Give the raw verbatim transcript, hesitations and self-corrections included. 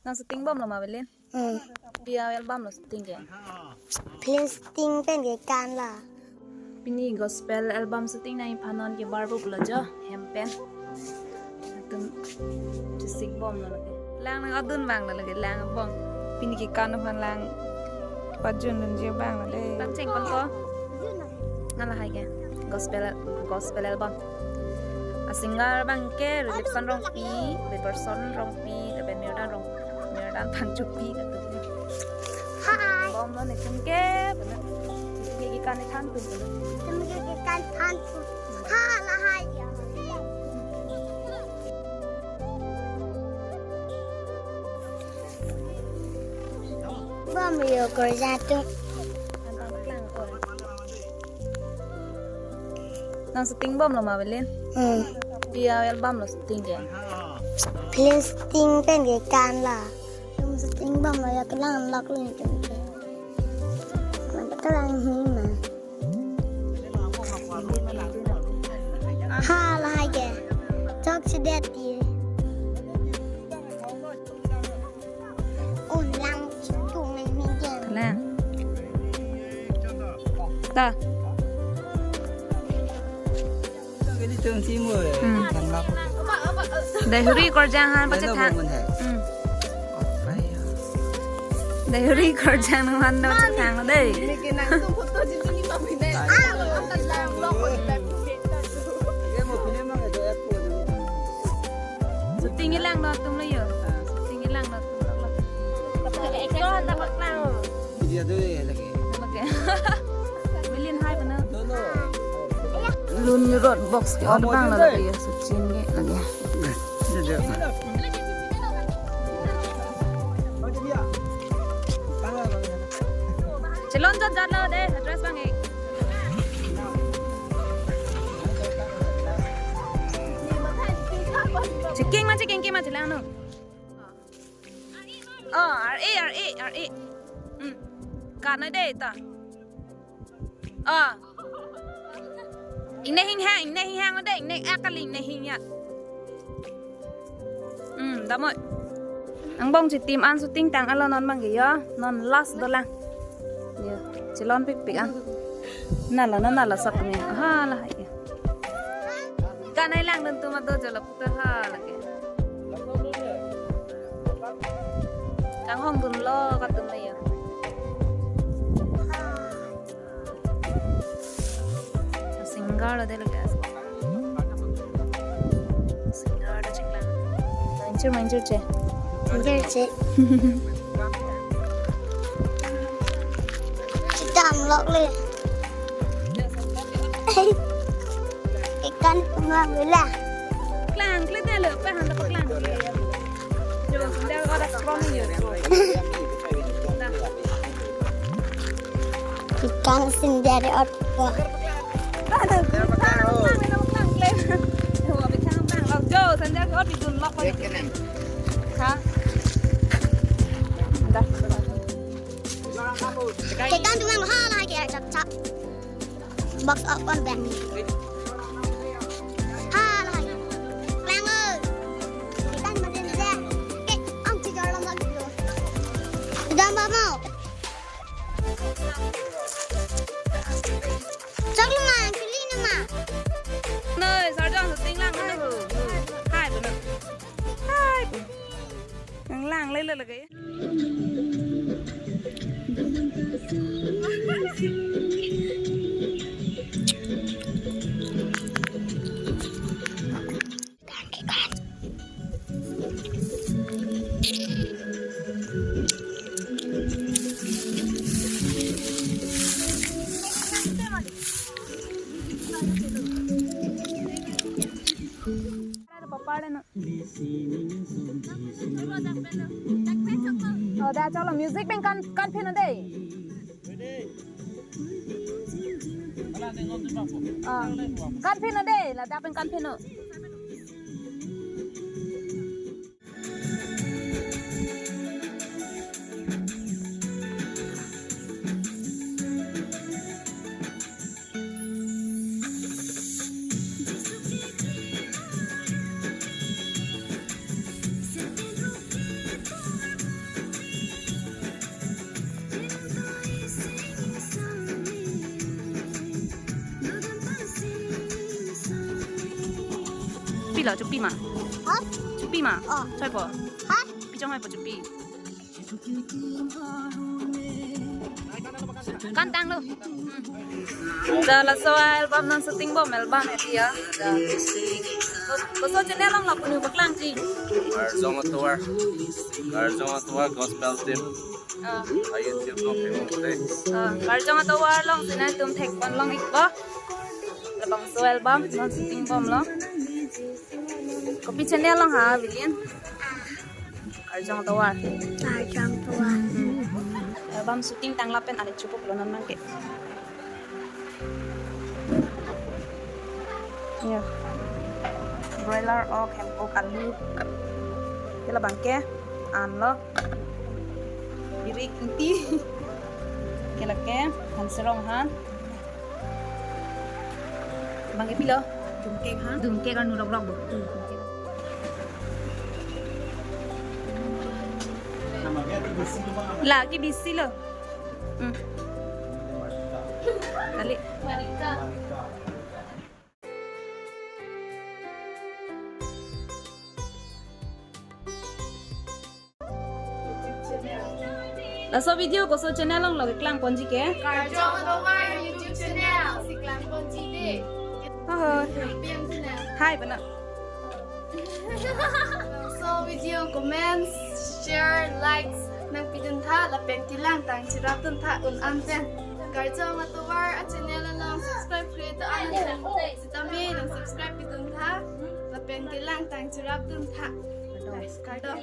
Nang shooting bomlo ma, Belin? Hmm. Pi a-album lo shooting ke? Film shooting pen kekan lo. Pini gospel album shooting nangji aphan non ke bar bup lo jo, hem pen. Atum chesik bomlo lake. Lang nang adun abang lo lake, lang bom. Pini kekan aphan lang pajun dunji abang lo dei. Pangcheng pangko. Nang lahai ke gospel, gospel album. A-singer abang ke Rilipson Rongpi, Biberson Rongpi, lapen Mirdan Rong, Mirdan Phangchopi atum. Hi. Bomlo netum ke, benar. Netum ke kekan than atum. Netum ke kekan than atum. Ha, lahai ya. Bomlo yo kerja atum. Nang shooting bomlo ma, Belin? Hmm. Pi a-album lo shooting ke? Film shooting pen kekan lo. Film shooting bomlo yo, kelang lok lo netum ke. Mata kelang hi ma. Ha, lahai ke. Chokchedet ye. Un lang chitung nang minggen. Lang. Ta. Hmm. Dai huri korjang han pachet thang. Hmm. Dai huri korjang nang han pachet thang dei. Shooting kelang do atum lo yo. Shooting kelang do atum lo. Eklo han ta paklang. Iya tu ya lagi. Oke. Belin hai pano. Lun road box ke on bang lo lagi ya, shooting ke lagi. Iya, iya. Chelon jot jat lo dei, address bang eh. Checking ma, checking ke ma, chelang no. Oh, R A, R A, R A. Hmm. Kan noi dei ta. Oh. Ingne hinghang, ingne hinghang dei, ingne akali, ingne hinghang. Hmm, damoi. Angbong chitim an shooting tang alo non bang ke yo. Non last dolang. Yo, chelon pikpik an. Nalo, non nalo sok ni. Ha, lahai yo. Kanai lang dun tu ma do jolo puta ha lake. Kanghong dunlo ka tum ya. Singer lo dei lake. Singer lo chiklang. Main chur, main chur che. Main chur che. Chedam lok le. Ikan tunga bela. Klang, klang dei lo, pa han ta klang. Jo, sandal ko dak strong yo. Ikan sendiri ot ko. Jo, sandal ko bidun lok ko. Ha? Dah. Kekan tunga ha lahai ke chap chap. Box open bang. Ha lahai. Klang o. Kekan masin je. Ke ang si jor lo ma lo. Dam ba mau. Chok lo ma, chuli na ma. Noi, sarjong shooting lang na. Hai, benar. Hai. Nang lang le le lake. Oh, dah, chalo, music pen kan, kan phin dei. Ah, kan phin dei, ladak pen kan phin. Chupi ma? Hah? Chupi ma? Oh. Choi po? Hah? Pi chonghoi po chupi. Kan tanglo. Hmm. Da laso album non shooting bom album eti ya. Da. Ko-, koso channel along lapu nangpaklangji? Karjong Atovar. Karjong Atovar Gospel Team. Ah. A YouTube along theklong te. Ah, Karjong Atovar along si nangtum thekpon long ikpo. Labangso album non shooting bomlo. Kopi channel along ha, Bilin? Karjong Atovar. Karjong Atovar. Album shooting tang lapen ale chupuklo non nangke. Ya. Broiler ok, hemkok, alu. Ke labangke anlo. Birik, ingti. Ke lake han serong han. Bangke pilo? Dum cake han. Dum cake anu rokrok bo. Lake bisilo. Hmm. Kali. Laso video koso channel along lake klangponji ke? Karjong Atovar YouTube channel si klangponji de. Oho. Piang channel. Hai, bana. So video, comments, share, likes nangpidun tha, lapen kelang tang cherapdun tha un-an pen. Karjong Atovar a channel along subscribe kre do-an nang sitame nang subscribe pidun tha, lapen kelang tang cherapdun tha. Kardom.